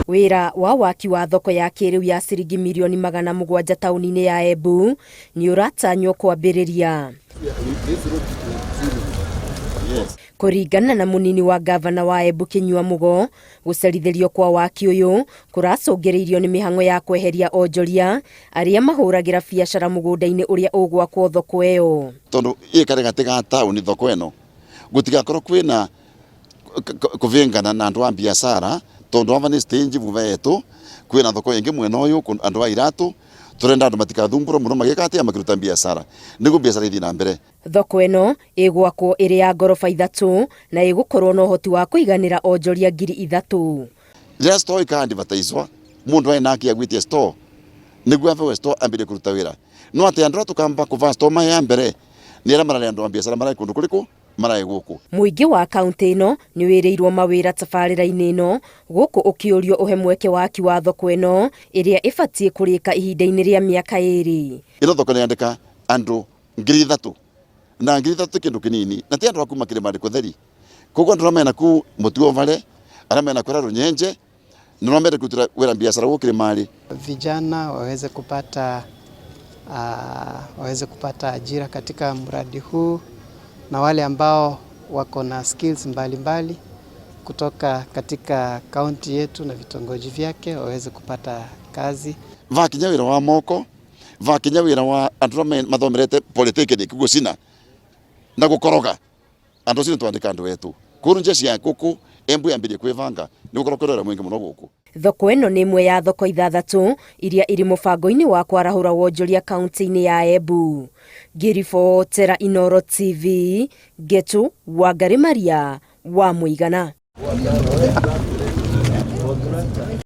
Wĩra wa waki wa thoko ya kĩrĩu ya ciringi mirioni 700 taũni-inĩ ya Embu nĩ ũratanywo kwambĩrĩria. Kũringana na mũnini wa ngavana wa Embu Kinyua Mugo, gũcerithĩrio kwa waki ũyũ kũracũngĩrĩirio nĩ mĩhang'o ya kweheria onjoria arĩa mahũragĩra biacara mũgũnda-inĩ ũrĩa ũgwakwo thoko ĩyo. Tondu ĩ gatagatĩ ga taũni thoko ĩno gũtigakorwo kwĩna kũvĩngana na andũ a biacara tondu ava nĩ stage vuva yetu kwĩna thoko ĩngĩ mwena ũyũ andũ a iratũ tũrenda andũ matikathumbũrwo mũno magĩka atĩa makĩruta biacara nĩguo biacara ithiĩ na mbere. Thoko ĩno ĩgwakwo ĩrĩ ya ngoroba 3 na ĩgũkorwo na ũhoti wa kũiganĩra onjoria 3,000. Rĩrĩa store ĩka advertise mũndũ aĩ nake agwĩtie store nĩguo abewe store ambĩrĩrie kũruta wĩra no atĩ andũ arĩa tũkamba kũva store maya ya mbere nĩ arĩa mararĩ andũ a biacara mararĩ kũndũ kũrĩkũ mararĩ gũkũ. Mũingĩ wa kaunti ĩno nĩ wĩrĩirwo mawĩra tabarĩra-inĩ ĩno gũkũ ũkĩũrio ũhe mweke waki wa thoko ĩno ĩrĩa ĩbatiĩ kũrĩka ihinda-inĩ rĩa mĩaka 2. Ĩno thoko nĩ yandĩka andũ 3,000 na 3,000 ti kĩndũ kĩnini na ti andũ a kuma kĩrĩma kũtheri koguo andũ arĩa mena kuu mũtuo vale arĩa mena kũrĩa rũnyenje na no mende kũrutĩra wĩra biacara gũkũ kĩrĩma-rĩ. Vijana waweze kupata ajira katika mradi huu na wale ambao wako na skills mbalimbali kutoka katika kaunti yetu na vitongoji vyake waweze kupata kazi. Vakinya wĩra wa moko vakinya wĩra wa andũ arĩa mathomerete polytechnic gũcina na gũkoroga andũ acio nĩtwandĩka andũ etu kũrũ nja cia gũkũ Embu yambĩrĩrie kwĩbanga nĩ gũkorwo kwĩna wĩra mũingĩ mũno gũkũ. Thoko ĩno nĩ ĩmwe ya thoko 6 iria irĩ mũbango-inĩ wa kwarahũra wonjoria kaunti-inĩ ya Embu. Ngĩribotera Inooro TV, Ngetu Wangari Maria wa Mũigana.